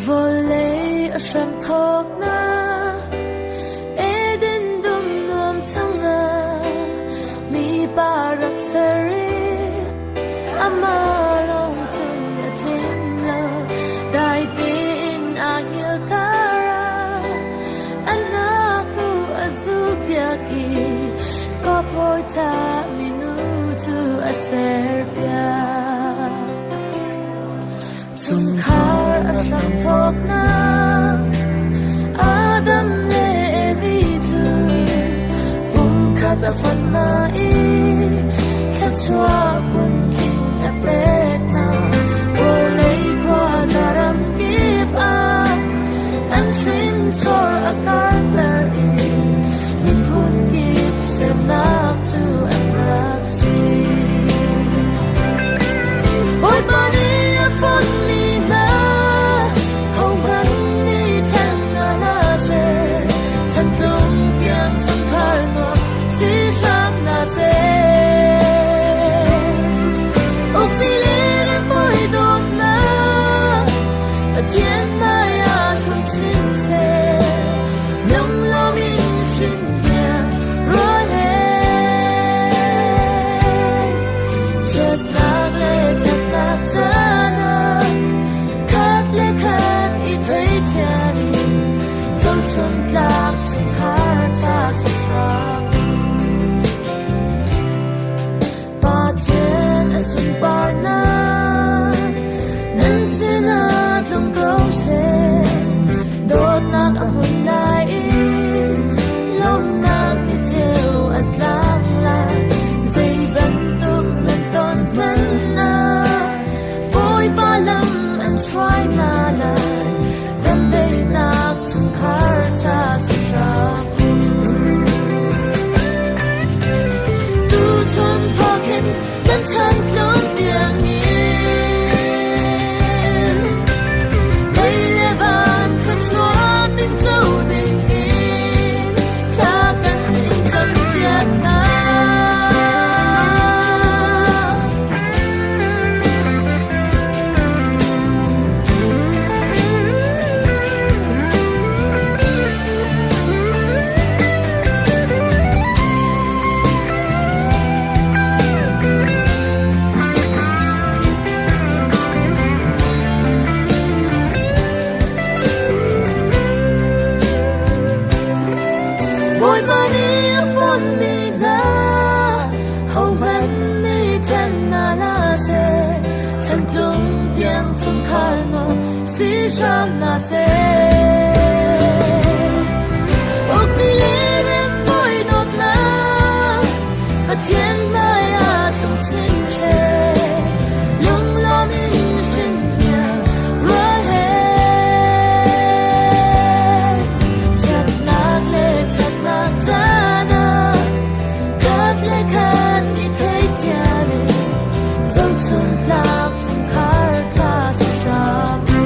Vawlei a hramthawknak Eden dum nuam chungah mipa rak ser i amah lawng cun a tling lo. Dai tein aa hngilh karah a hnaku a zulpiak i kawphawi ṭha minu cu a serpiak. Chungkhar a hramthawknak Adam le Evi cu pumkhat a fonh hna i thluachuah phuntling a pek hna. Vawlei khuaza ram kip ah an hrinsor a karter i miphun kip semnak cu an rak si. Bawipa nih a fonhmi hna hohmanh nih ṭhen hna hlah seh. Chantlung tiang chungkhar nuam si hram hna seh. Ukmi le rambawi dawtnak Pathian hmaiah thlum chin seh. Lunglawm in hrin tiang rual he. Chiatnak le ṭhatnak caan ah khat le khat i theithiam in zohchuntlak chungkhar ṭha si hram. Pathian a sunparnak nan sinah tlung ko seh. Dawtnak a hmun lai i lawmhnak ni ceu a tlang lai. Zei bantuk nan ton hmanh ah Bawipa lam an hruai hna lai. Ramdaihnak chungkhar ṭha si hram u. Tuchun thawk hin kan chan tlung tiangin lei le van thluachuah tinco dingin thla kan in campiak hna. Bawipa nih a fonhmi hna hohmanh nih ṭhen hna hlah seh. Chantlung tiang chungkhar nuam si hram hna seh. Ukmi le rem bawi dawtnak Pathian hmaiah thlum chin seh. Lunglawm in hrin hniang rual he. Ṭhatnak le ṭhatnak caan ah khat le khat i theithiam in zohchuntlak chungkhar ṭha si hram u.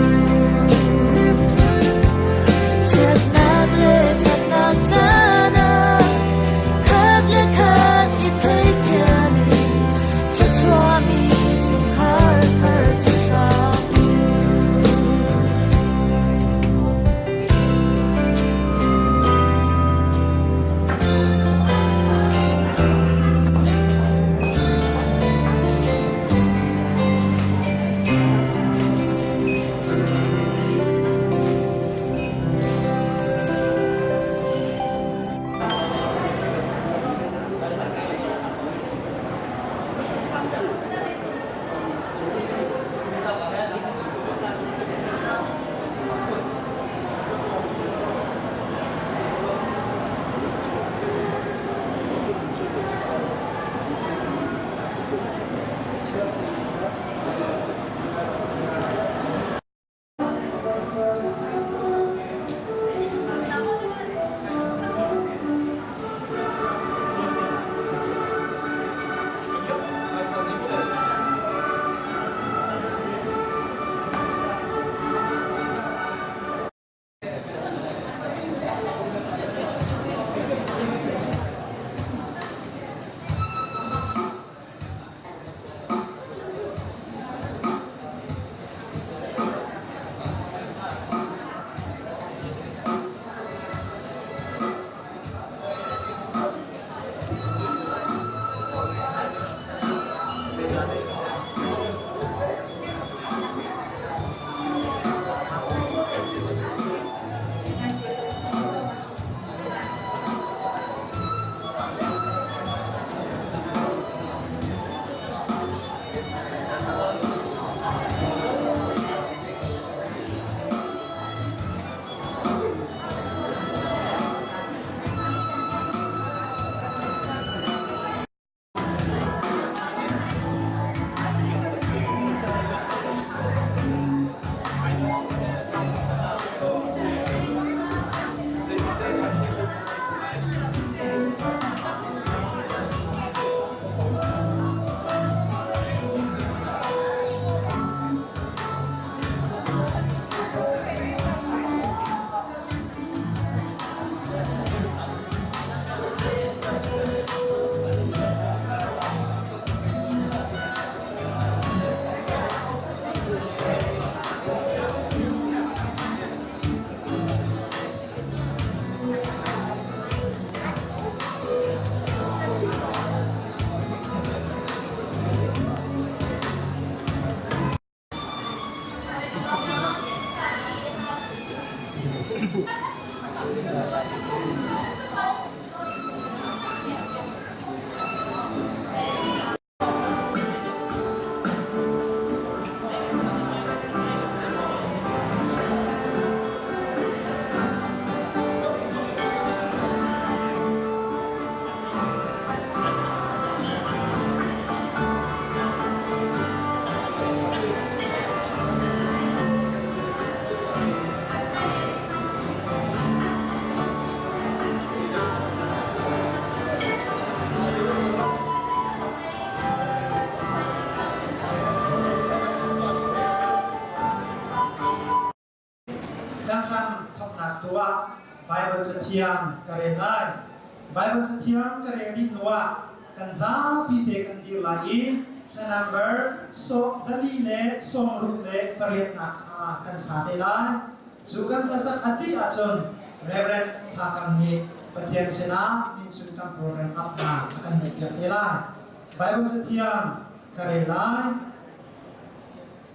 Kan hram thawknak tu ah Baibal Cathiang ka rel lai. Baibal Cathiang ka rel dih hnu ah kan zapi te kan dir lai i hla number 468 nak kha kan sa te lai. Cu kan hlasak a ti ahcun Reverend Thla Kam nih Pathian sinah nichun kan program up hna a kan neih piak te lai. Baibal Cathiang ka rel lai.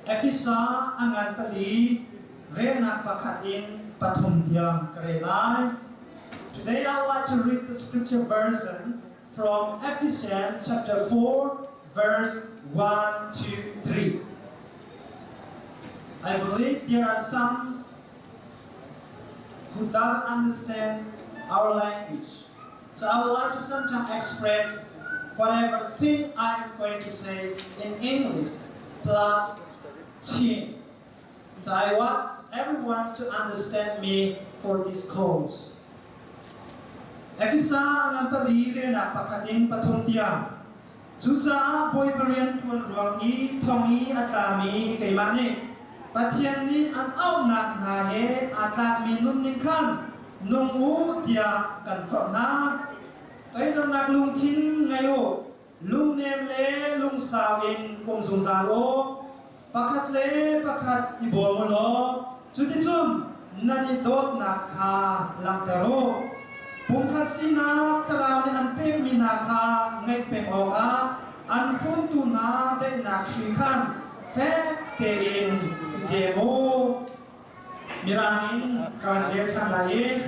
Efesa a ngan pali relnak pakhat in pathum tiang ka rel lai. Today I would like to read the scripture version from Ephesians chapter 4 verse 1 to 3. I believe there are some who don't understand our language. So I would like to sometimes express whatever thing I am going to say in English plus Chin. So I want everyone to understand me for this cause. Efesa ngan pali relnak pakhat in pathum tiang. Cucaah Bawipa rian ṭuan ruang i thong i a tlami keimah nih Pathian nih an auhnak hna he aa tlakmi nunning khan nung u tiah kan forh hna. Toidornak lungthin ngei u, lungnem le lungsau in um zungzal u. Pakhat le pakhat i bawm u law cuticun nan i dawtnak kha langhter u. Pumkhat sinak thlarau nih an pekmi hna kha ngaih peng awkah an funtu hna daihnak hri khan fek tein i ṭem u. Mirang in kan rel ṭhan lai i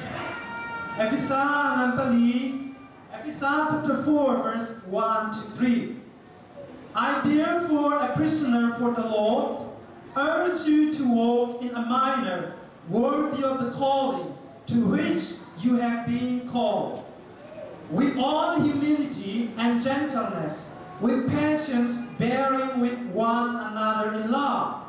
Efesa ngan pali Efesa chapter 4 verse 1 to 3. I therefore, a prisoner for the Lord, urge you to walk in a manner worthy of the calling to which you have been called, with all humility and gentleness, with patience bearing with one another in love,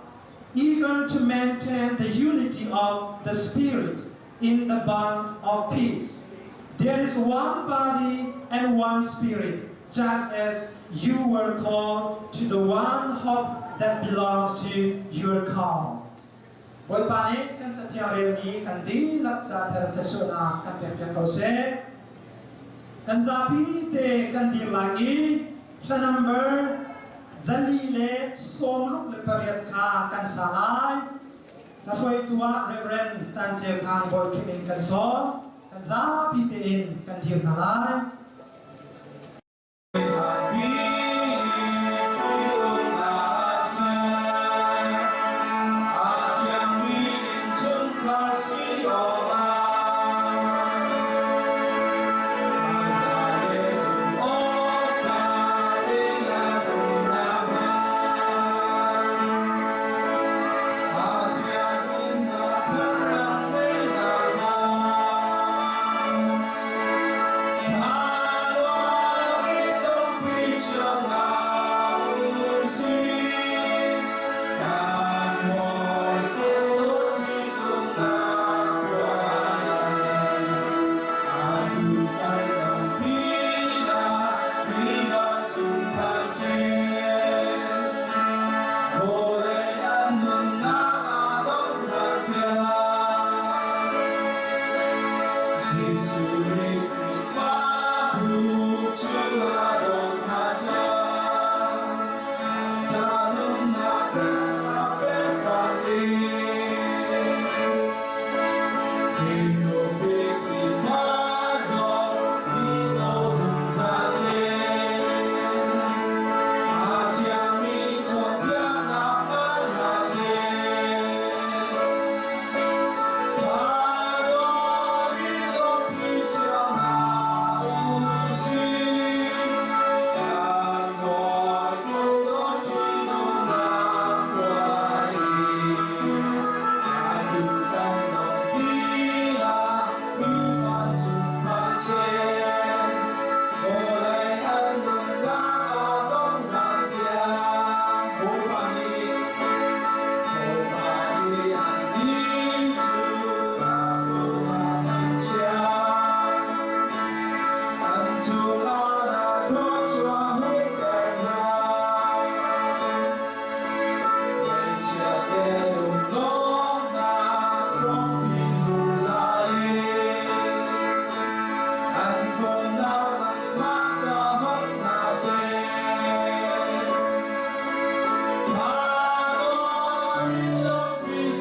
eager to maintain the unity of the Spirit in the bond of peace. There is one body and one spirit, just as you were called to the one hope that belongs to your call. Bawipa nih kan cathiang relmi kan dihlak ca thar thluachuahnak kan pekpiak ko seh. Kan zapi te kan dir lai i hla number 468 kha kan sa lai. Ka hruaitu ah Reverend Tan Ceu Thang Bawi Khim in kan sawm. Kan zapi tein kan dir hna lai.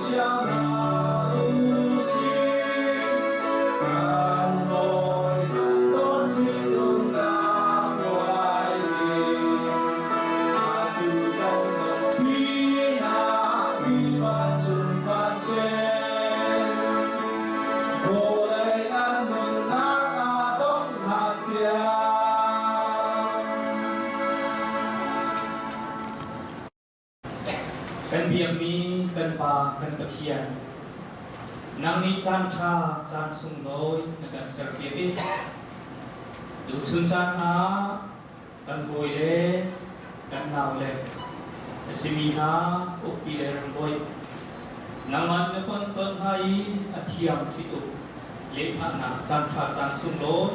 chia hna u sih. Kan bawi dawt ṭhitumnak puai hi atu kan donpinak hi vancung van seh. Vawlei an nunnak aa donghnak tiang. Kan biakmi kan Pa kan Pathian, nang nih caan ṭha caan sunglawi na kan serpiak i tuchun caan ah kan hawile kan naule a simi hna ukpi le rambawi nangmah nih na fonhtonh hna i a thiang ṭhituk lehthahnak caan ṭha caan sunglawi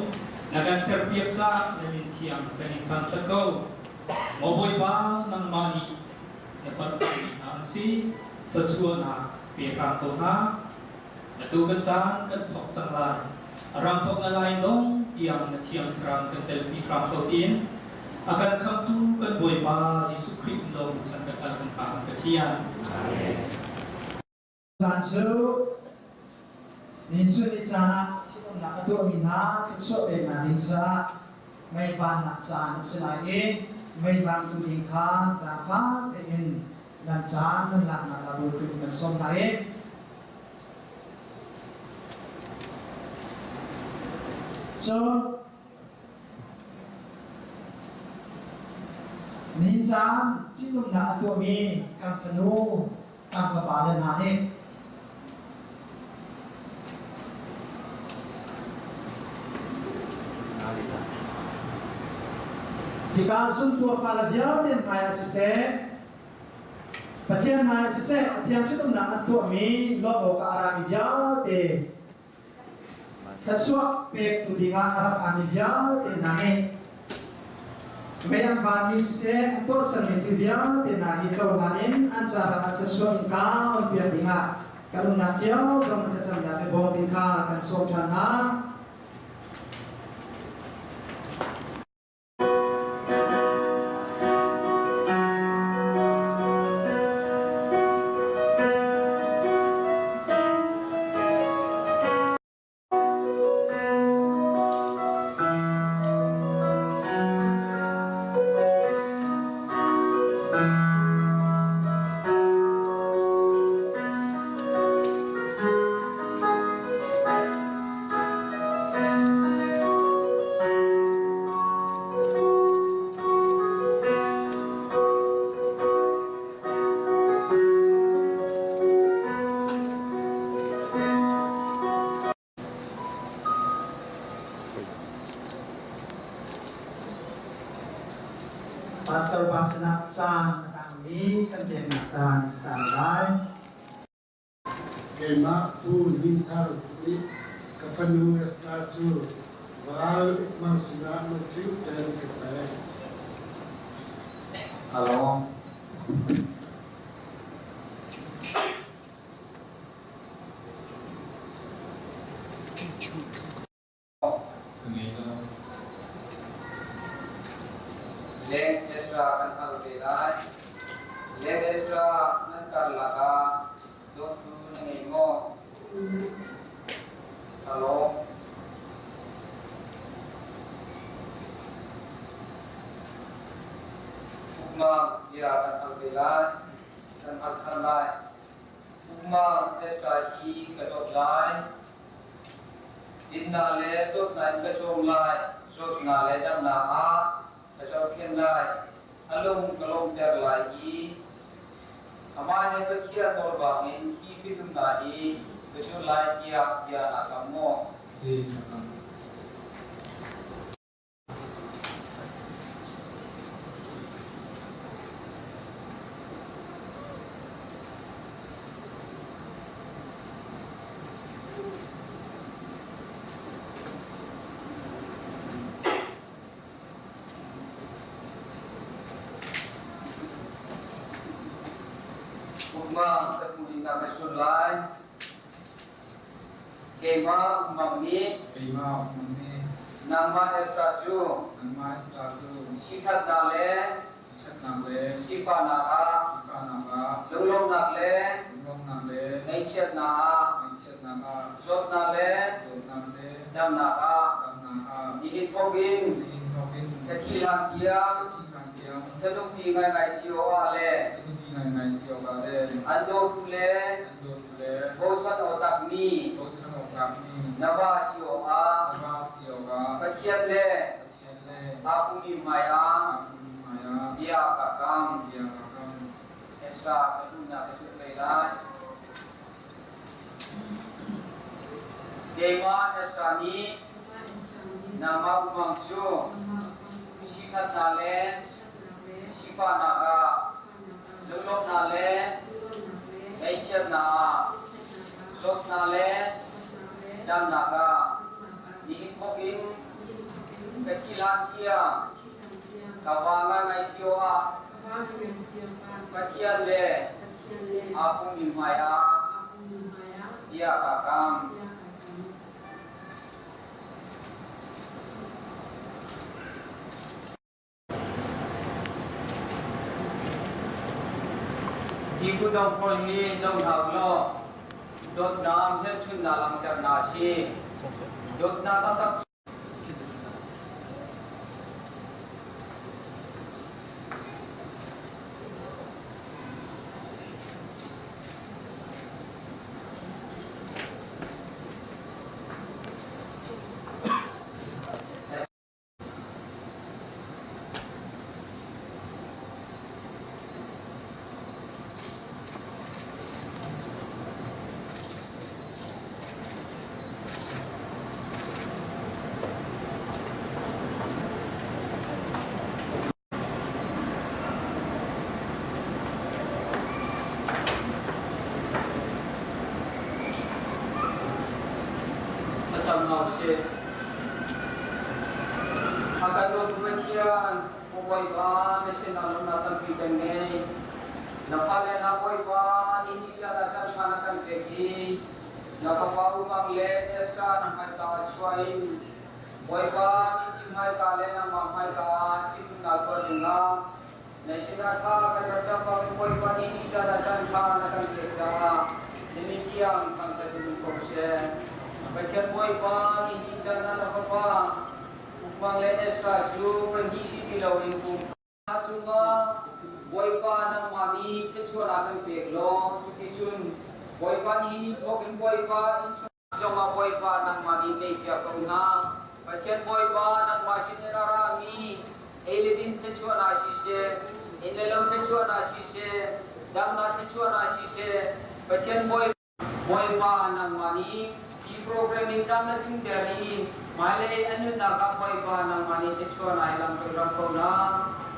na kan serpiak caah na min thiang kan in thangṭhat ko. Maw Bawipa, nangmah nih na fonhtohmi hna an si, thluachuahnak pe hram ko hna. Atu kan caan kan thawk cang lai. A ram thawk na lai dong tiang na thiang thlarau kan telpi hram ko tiin a kan khamhtu kan Bawipa Jesuh Khrih lawng chan kan al kan Pa kan Pathian. Caan cu ninchun ni caan ah ṭhitumnak a tuahmi hna thluachuah peknak ding caah mei vannak caan a si lai i mei vangtu ding kha zaangfah tein nan caan nan laknak la Bawi kan sawm hna i cun nihin caan ṭhitumnak a tuahmi kan fanu kan fapale hna nih hika zumtu fale vialte hmai ah siseh Pathian hmai ah siseh Pathian ṭhitumnak an tuahmi lawmh awkah a rami vialte Thluachuah pektu dingah a rak ami vialte hna nih mei an vanmi siseh an tuahsermi thil vialte hna hi cohlan in an caah ah thluachuah in kaan piak dingah kan umnak cio zong thlacamnak i bawm ding kha kan sawm ṭhan hna. Pastor pa sinah caan a tangmi kan peknak caan a si lai. Keimah Pu Hnin Thar nih ka fanu Esther cu ral ukmang sinah lungtling tein ka pek. A lawm. Ka ngei lo. Leng Ezra kan hal ve lai. Leng Ezra nan karlak ah dawtu na ngei maw? Ka lawm. Ukmang bia kan hal ve lai. Kan hal than lai. Ukmang Ezra hi ka dawt lai. Dinnak le dawtnak in ka cawm lai, zawtnak le damnak ah ka zohkhenh lai, a lung ka lawmhter lai i amah he Pathian nawl bangin hi ṭhitumnak hi ka zul lai tiah bia naa kam maw? Si, ka kam. Ukma ka tu ding ah ka sun lai. Keimah umang nih Keimah umang nih nangmah Ezra cu nangmah Ezra cu sithatnak le sithatnak le sifahnak ah sifahnak ah lunglawmhnak le lunglawmhnak le na Ngaihchiatnak ah, Ngaihchiatnak ah, zawtnak le zawtnak le damnak ah, damnak ah, nihin thawk in nihin thawk in ka thih hlan tiang ka thih hlan tiang ka nupi ngaingai si awkah le ka nupi ngaingai si awkah le an dawtu le an dawtu le bochan awk tlakmi bochan awk tlakmi na va si awkah na va si awkah Pathian le Pathian le aa pummi hmaiah aa pummi hmaiah bia ka kam. bia ka kam. Ezra ka duhnak ka zulh ve lai. Keimah Ezra nih nangmah umang cu sithatnak le sifahnak ah, lunglawmhnak le ngaihchiatnak ah, zawtnak le damnak ah, nihin thawk in ka thi hlan tiang ka va ngaingai sio ah Pathian le aa pummi hmaiah bia kaa kam. Hi kutdong pawl hi zoh hna u law dawtnak hmelchunhnak langhternak a si. Dawtnak taktak Thlacam hna usih. A kan dawtu Pathian, Bawipa, na sinah lawmhnak tampi kan ngei. Na fale hna Bawipa, nihin caan ah caan ṭha na kan pek i na fapa umang le Esther na hmaika ah chuah in Bawipa mipi hmaika le nangmah hmaika ah ṭhitumnak tuah dingah na sinah tha kan rak cam bangin Bawipa nih ni caan ah caan ṭha na kan pek caah na mithiang thangṭhat in ko seh. Pathian Bawipa nihin caan ah na fapa Ukmang le Esther cu pahnih si ti loin kum cungah Bawipa nangmah nih thluachuahnak kan pek law cuticun Bawipa nihin thawk in Bawipa innchung zongah Bawipa nangmah nih teipiak ko hna. Pathian Bawipa nangmah sinin a rami ei le din thluachuahnak siseh, inn le lo thluachuahnak siseh, damnak thluachuahnak siseh, Pathian Bawipa Bawipa nangmah nih hi program in tlam na tlinter i hmailei an nunnak ah Bawipa nangmah nih thluachuahnak he lam kan ram ko na.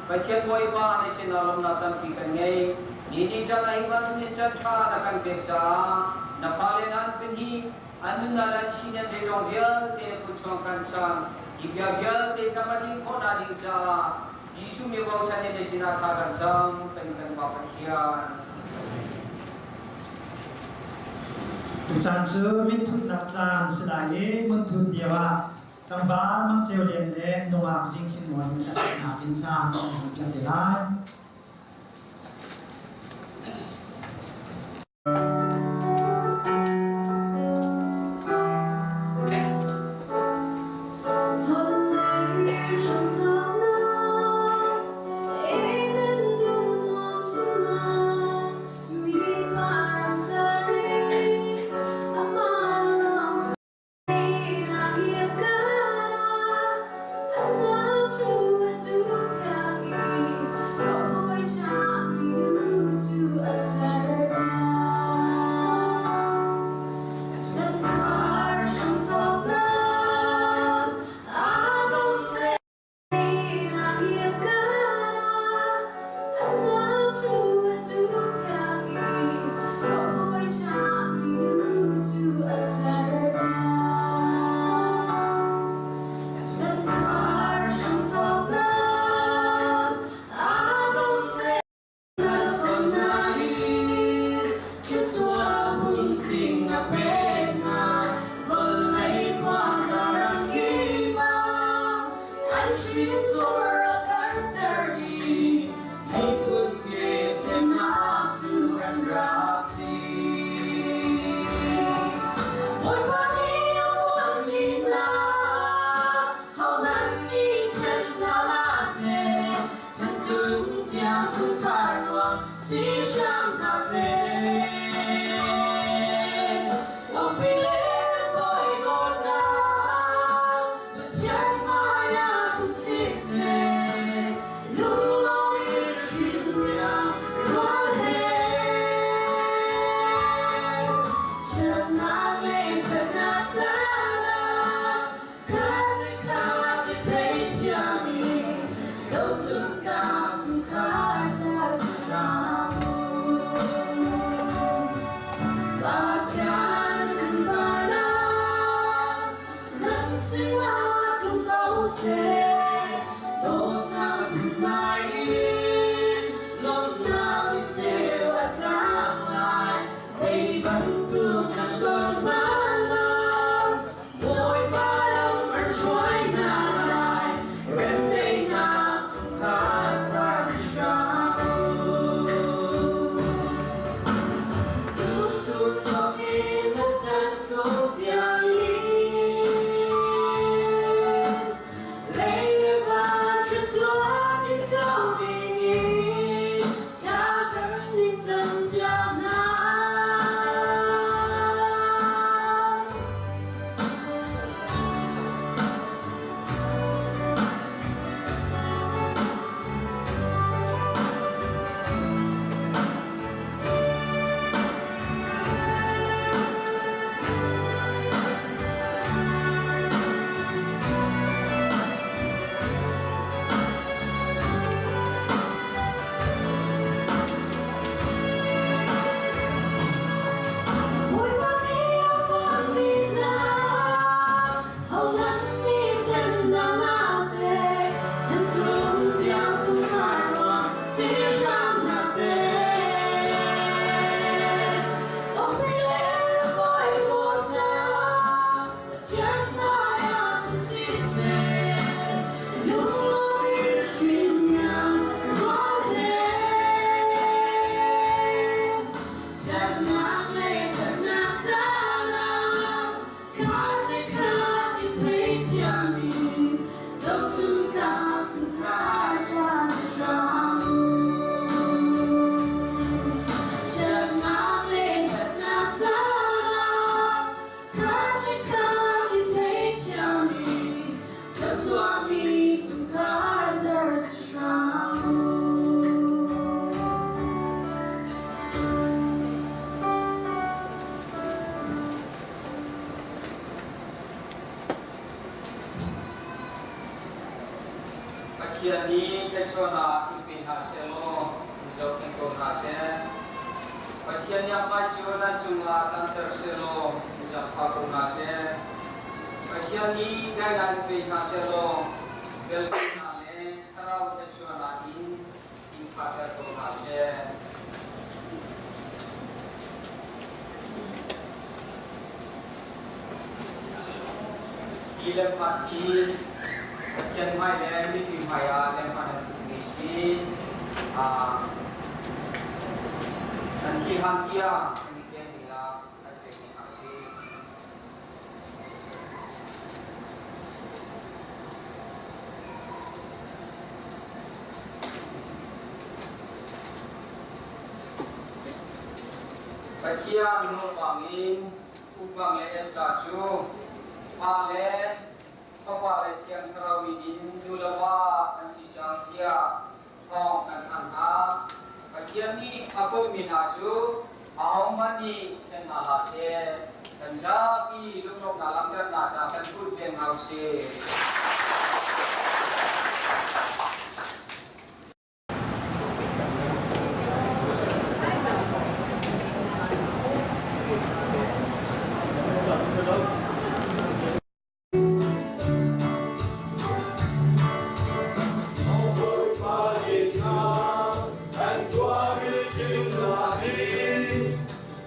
Pathian Bawipa na sinah lawmhnak tampi kan ngei. Ni ni caan ah hi bantukin caan ṭha na kan pek caah na fale hna an pahnih an nunnak le an sining zeizong vialte kutchuang kan sang. Hi bia vialte tlam a tlin khawhnak ding caah Jesuh mi bochan in na sinah thla kan cam kan kan Pa Pathian. Tucaan cu minthutnak caan si lai i hmunthut lio ah tlangval Mang Ceu Lian le nungak Zing Khin Muan a sinak in caan kan hman piak te lai. Pathian nih thluachuahnak in pe hna sehlaw in zohkhenh ko hna seh. Pathian nih a hmai cu nan cungah tlangter sehlaw in zaangfah ko hna seh. Pathian nih daihnak in pe hna sehlaw velngeihnak le thlarau thluachuahnak in in khahter ko hna seh. Hi lehhmanh hi Pathian hmai le mipi hmai ah lehhmanh an tukmi si. An thi han tiang an i ken dingah kan pekmi hna si. Pathian nawl in Ufang le Esther cu Pa le Fapa le Thiang Thlarau min in nu le va an si cang tiah thawng kan thanh hna. Pathian nih a komhmi hna cu ahohmanh nih then hna hlah seh. Kan zapi lunglawmhnak langhternak ca kan put peng hna u sih.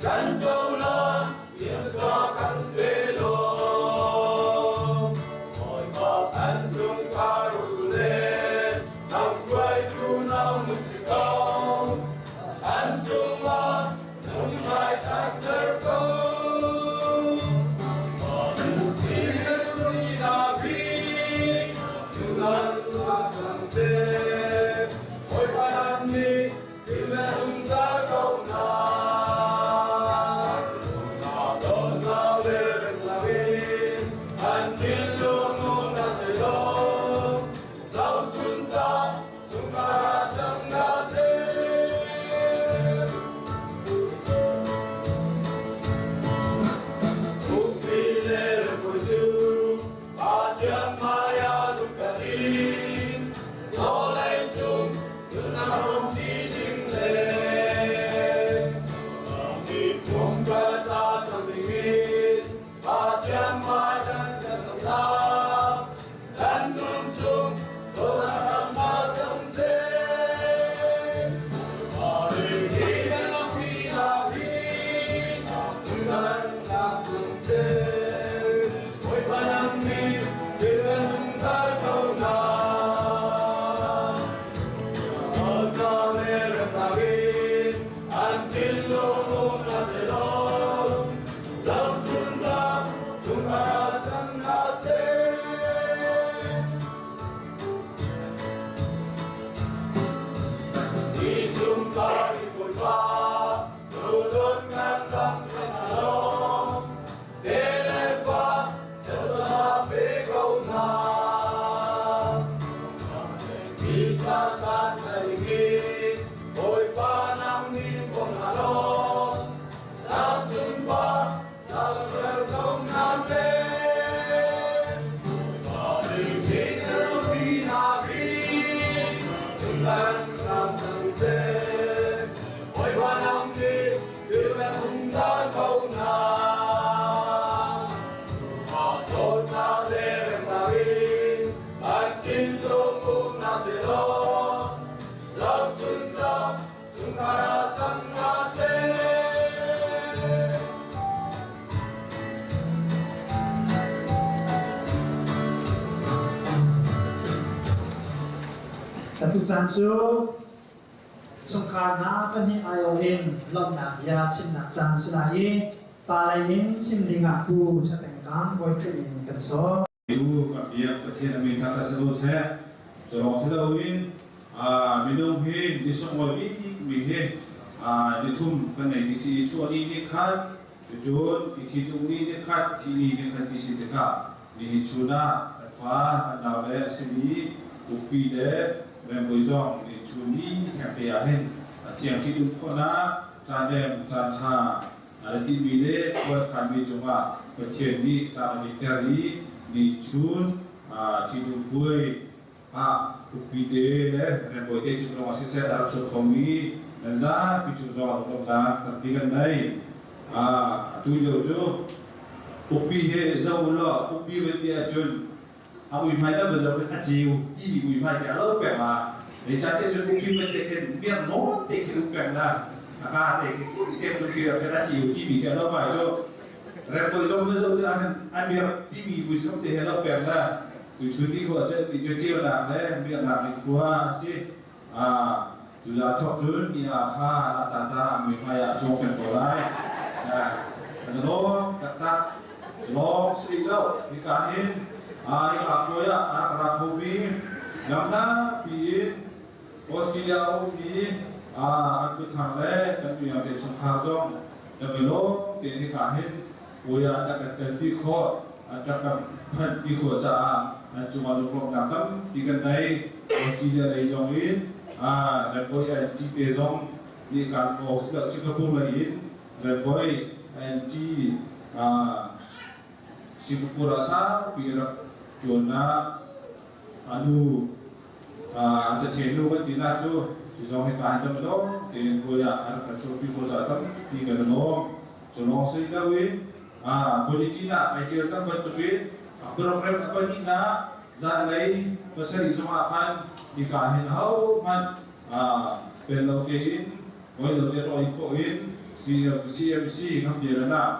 Kan cohlan ca kan pe law Bawipa kan chungkhar u le lamhruaitu nang si ko an cungah lungmai takter ko Bawipa lam nih zungzal ko na dawtnak le remnak in an thinlung um na si lo zohchunhtak chungkhar ah cang hna seh. Ukpi le rempui cu Pathian hmai ah duhkat in vawlei cung nunnak ram ti ding le kum khat ah cang ding in Pathian hmai kan thlacamnak kan nun chung dawtnak hram ah cang seh. Hi kan lampinak hi nunnak cung seh. Bawipa nang nih thil kan zungzal ko hna. Dawtnak le remnak in an thinlung um hna sehlaw, zohchunhnak chungkhar ah cang hna seh. Hi chungkhar i Bawipa, tuudon kan tam kan lawm. Te le fa thluachuah pe ko hna. Mi sa san tlaih Bawipa nang nih bawm hna law, na sunpar langhter ko hna seh. Bawipa nang nih thil na zungzal ko hna. Dawtnak le remnak in an thinlung um hna sehlaw, zohchunhnak chungkhar ah cang hna seh. Atu caan cu chungkhar hna pahnih aiawh in lawmhnak bia chimnak caan si lai i pa lei in chim dingah Pu Ṭha Peng Kang Bawi Khrih in kan sawm. U kan biak Pathian a min kha ka si ko seh. Cu lawng si loin minung hi ni sunglawi bikmi hi nithum kan nei ti si i chuah ni ni khat cucun i ṭhitum ni ni khat thih ni ni khat ti si tikah nihin chun ah kan fa kan nau le a simi ukpi le Rempui zong ni chun ni thengte ah hin a thiang ṭhitum khawhnak caan rem caan ṭha a timi le khualkhanmi cungah Pathian nih caan a dikter i ni chun ṭhitum puai ah. Ukpi te le Rembawi te cung zongah siseh a rak chuak khomi nan zapi cung zongah lunglawmhnak tampi kan nei. Atu lio cu Ukpi hi zoh u law Ukpi van ti ahcun a muihmai dam zo in a ceu timi muihmai khi a lo peng ah zeicahtiah cun ukpi van te khin miang nawn te khin um peng na a ka te khi khi te khi khi khin a ceu timi khi a lo mai cu Rembawi zong na zoh tikah hin a miak timi muisam te he lo peng na tuchun ni khua cu ti cu ceunak le miaknak ni khua a si. Cuza thawk cun ni ah kha la ta ta muihmai ah cawng peng ko lai. Lawng taktak lawng si rih lo hika hin hika puai ah a rak ra khomi lamnak piin Australia a ummi an kuthang le kan nuiang te chungkhar zong kan i lawm tein hika hin puai ah an rak kan telpi khawh an rak kan phanhpi khawh caah an cungah lunglawmhnak tampi kan nei. Australia lei zong in Rembawi NT te zong nih kan Singapore lei in Rembawi NT Singapore ah saupi rak ṭuannak anu an nu kan ti na cu cu zong hi ka hin lawm tein puai ah an kan chuahpi khawh caah tampi kan i lawm. Cu lawng si loin bulletin ah ai ṭial cang bantukin program a pahnihnak zanlei pasarih zongah khan hika hin hohmanh pel lo tein oi lo te oi khawh in CMC ngambialan ah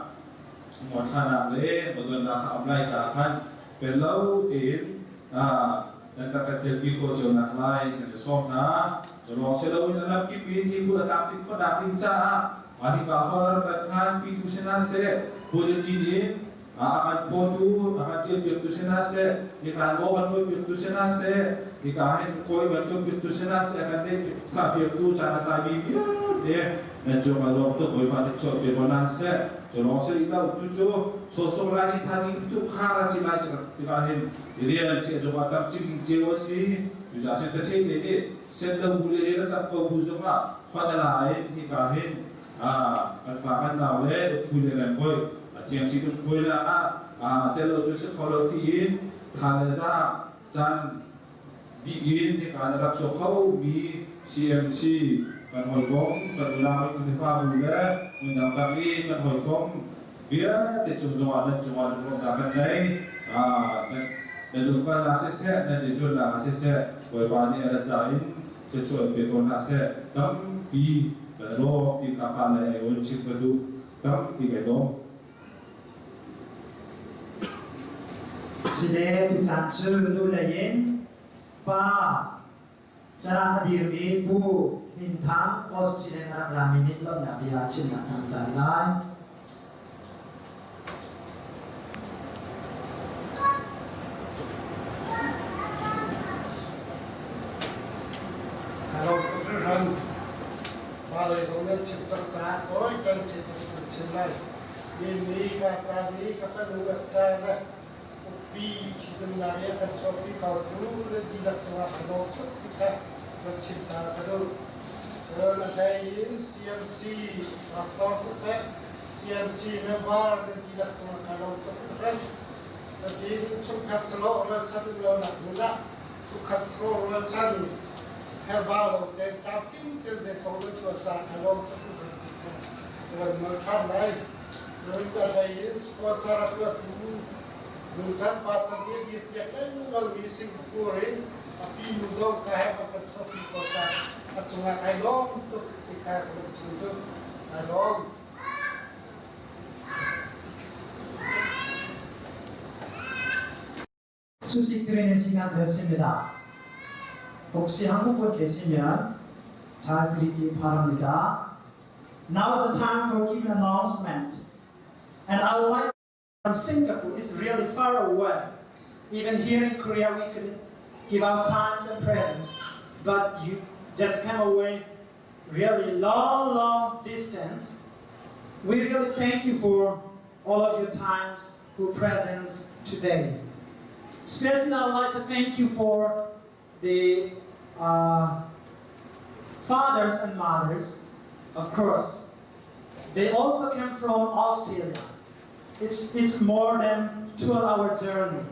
ngawthlanak le modonnak kha um lai caah khan pel lo tein nan rak kan telpi khawh cio nak lai kan i sawm hna. Cu lawng si loin a lamkip in hi bu a tlamtlin khawhnak ding caah hika hall kan hlan pitu si hna seh, bulletin in a kan phawtu a kan ṭialpiaktu si hna seh, hika maw kan ṭuanpiaktu si hna seh, hika hin kawi kan ṭuanpiaktu si hna seh, kan thahpiaktu caan a tlaimi vialte nan cung ah lawm tuk Bawipa nih chuahpiak ko hna seh. Cu lawng si rih lo, tu cu sawsawh lai si thaizing tu khar a si lai tikah hin rian si a zung ah tam cing cio a si. Cucaah cun ka theih le nih sen lo bu le rian a tam ko bu zongah khon a la in hika hin kan fa kan nau le phu le rem hoi a thiang chi tuk puai la ah tel lo cu si kho lo tiin tha le za caan dih in hika na rak chuak kho mi CMC kan hawikom kan unau Khrihfabu le mindang dang i kan hawikom vialte cung zongah nan cungah lunglawmhnak kan ngei. Nan umkalnak siseh nan rianṭuannak ah siseh Bawipa nih a rasa in thluachuah in pe ko hna seh. Tampi kan lawm ti kha pa le ai un chim ka duh. Tampi kai lawm. Sile tucaan cu nu lei in pa Caah a dirmi Pu Hnin Thang, Australia rak rami nih lawmhnak bia chimnak caan ta lai. Hello, ran ba lei zong nan chim cang caah tawi kan chim chim lai. Ni ni ka ca ni ka fanu Esther le Ukpi ṭhitumnak i a kan chuahpi khotu le dihlak cungah ka lawm tuk ti kha van chim ta ka duh. Cun a hlei in CMC pastor siseh, CMC member nan dihlak cungah ka lawm tuk hringhran. Natin chungkhat sawh rualchan um lonak hmun ah chungkhat sawh rualchan herba lo te tlamtling ten zeithong nan tuah caah ka lawm tuk hringhran ti kha ka van nawl ṭhan lai. Cun a hlei in sponsor a tuahtu nuchan pa chan nih dirpiak lengmangmi Singapore in a pi nu zong ka he va kan chuahpi ko cang. A cungah kai lawm tuk ti kha ka van chim duh. Kai lawm. 수식 드리는 시간 되었습니다. 혹시 한국분 계시면 잘 드리기 바랍니다. Now is the time for giving announcement. And I would like from Singapore is really far away. Even here in Korea, we could give our times and presents, but you just come away really long, long distance. We really thank you for all of your times, your presence today. Especially, I would like to thank you for the fathers and mothers, of course. They also came from Australia. It's more than 12-hour journey.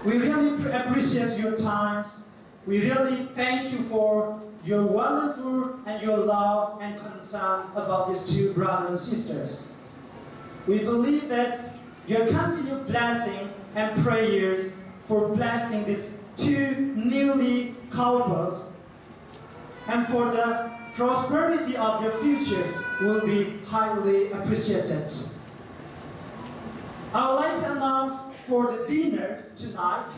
We really appreciate your times. We really thank you for your wonderful and your love and concerns about these two brothers and sisters. We believe that your continued blessing and prayers for blessing these two newly couples and for the prosperity of their futures will be highly appreciated. I would like to announce for the dinner tonight,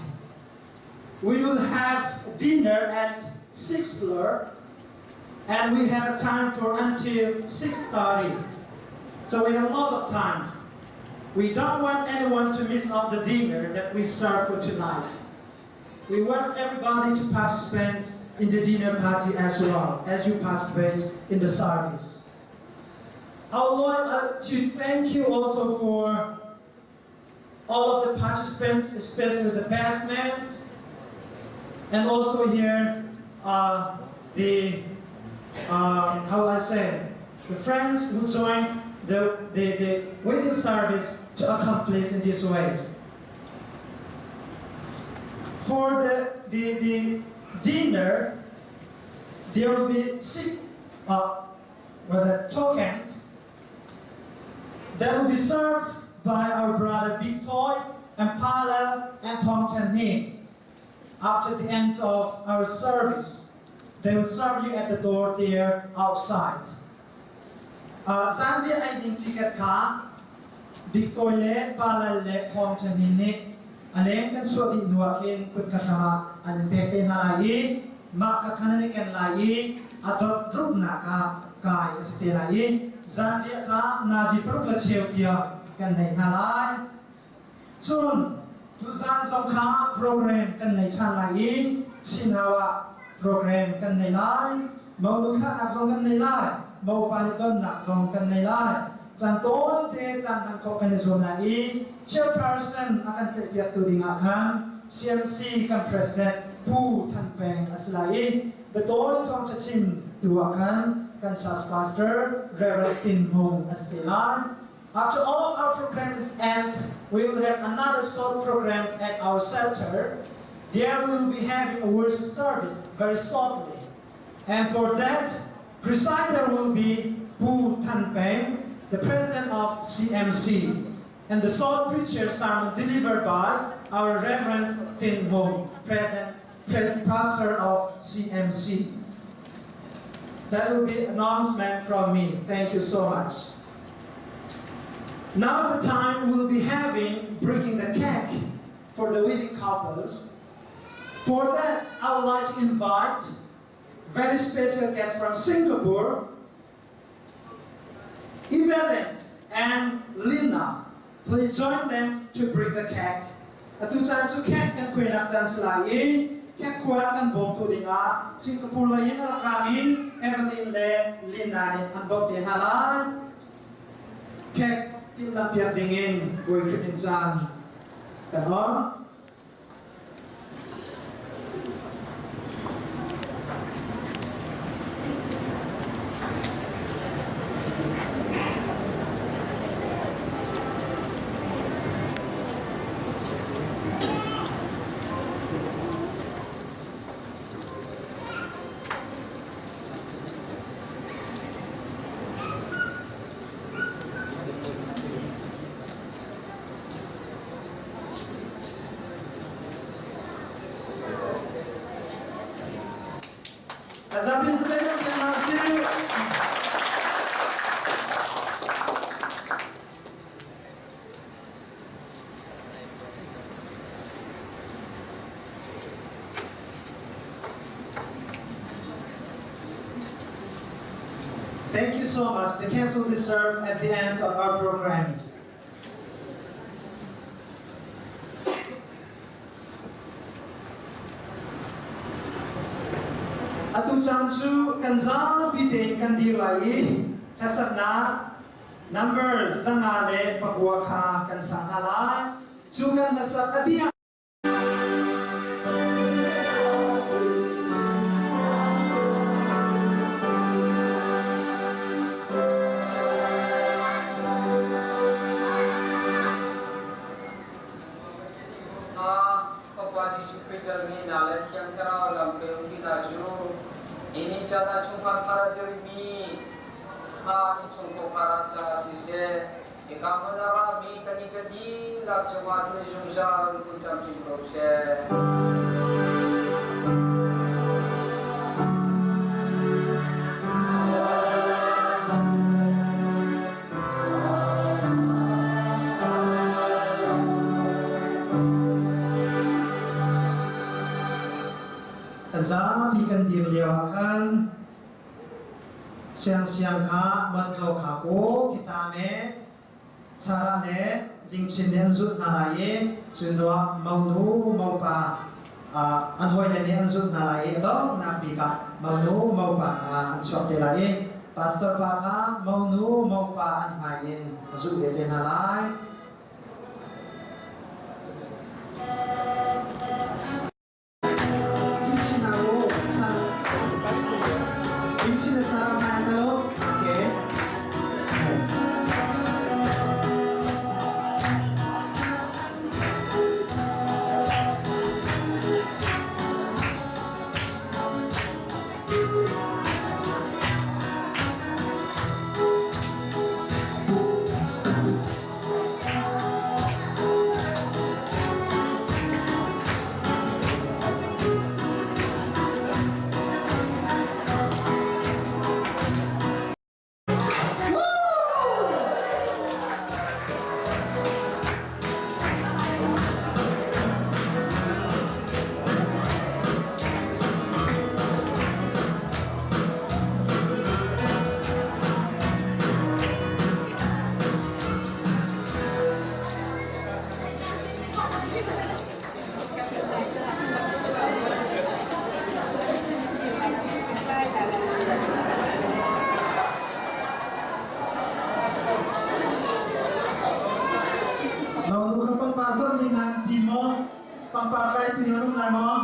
we will have dinner at 6th floor and we have a time for until 6:30. So we have lots of times. We don't want anyone to miss out the dinner that we serve for tonight. We want everybody to participate in the dinner party as well as you participate in the service. I would like to thank you also for all of the participants, especially the best men, and also here the, how will I say, the friends who joined the wedding service to accomplish in these ways. For the dinner, there will be 6 the tokens that will be served by our brother Big Toy and Pala and Tom Tan. After the end of our service, they will serve you at the door there outside. Zambia ai ticket ka Big Toy le Pala le Tom Tan ni aleng kan suat di nuakin kut ka sama an peke na lai ma ka khanani ken lai atot rup na ka kai ste lai Zambia ka nazi pruk la cheu tia kan nei na lai chun tu zan song kha program kan nei chan lai chinawa program kan nei lai mau nu kha na song kan nei lai mau pa ni ton na song kan nei lai chan to te chan han ko kan zo na i chairperson akan te piak tu dinga khan CMC kan president Pu Than Peng aslai betoi thong chachim tua khan kan church pastor Reverend Tin Hong aslai. After all our programs end, we will have another short program at our center. There we will be having a worship service very shortly. And for that, presider will be Pu Than Peng, the president of CMC, and the short preacher sermon delivered by our Reverend Tin Hong, president, pastor of CMC. That will be announcement from me. Thank you so much. Now is the time we'll be having breaking the cake for the wedding couples. For that, I would like to invite very special guests from Singapore, Evelyn and Lina. Please join them to break the cake. Atu chan chu cake kan kwe nak chan slai cake kwa kan bom tu dinga Singapore la yin rakami Evelyn le Lina ni an bom te hala cake tim lam piak dingin boi kritin chan kan on. Thank you so much. The cakes will be served at the end of our program. Atu chan chu kan za pi te kan dir lai thasana number zanga le pakwa kha kan sa na lai chu kan la sak adia. Hi ni caan ah chungkhar thar a dirmi hna innchungkhar ah caah siseh, hika hmun a rami kan i ka dihlak cungah tlun zungzal kun camcin ko seh. Kan zapi kan dir lio ah khan siangsiang kha monzaw kha ko khita me Sarah le Jingchin nih an zulh hna lai i cunduah monu mopa an hawile nih an zulh hna lai i a donghnak bik ah monu mopa hna an chuak te lai i pastor pa kha monu mopa an hmai in a zulh ve te hna lai. Lo kha pangpar hlonh ning nan ti maw? Pangpar tlai ti an um lai maw?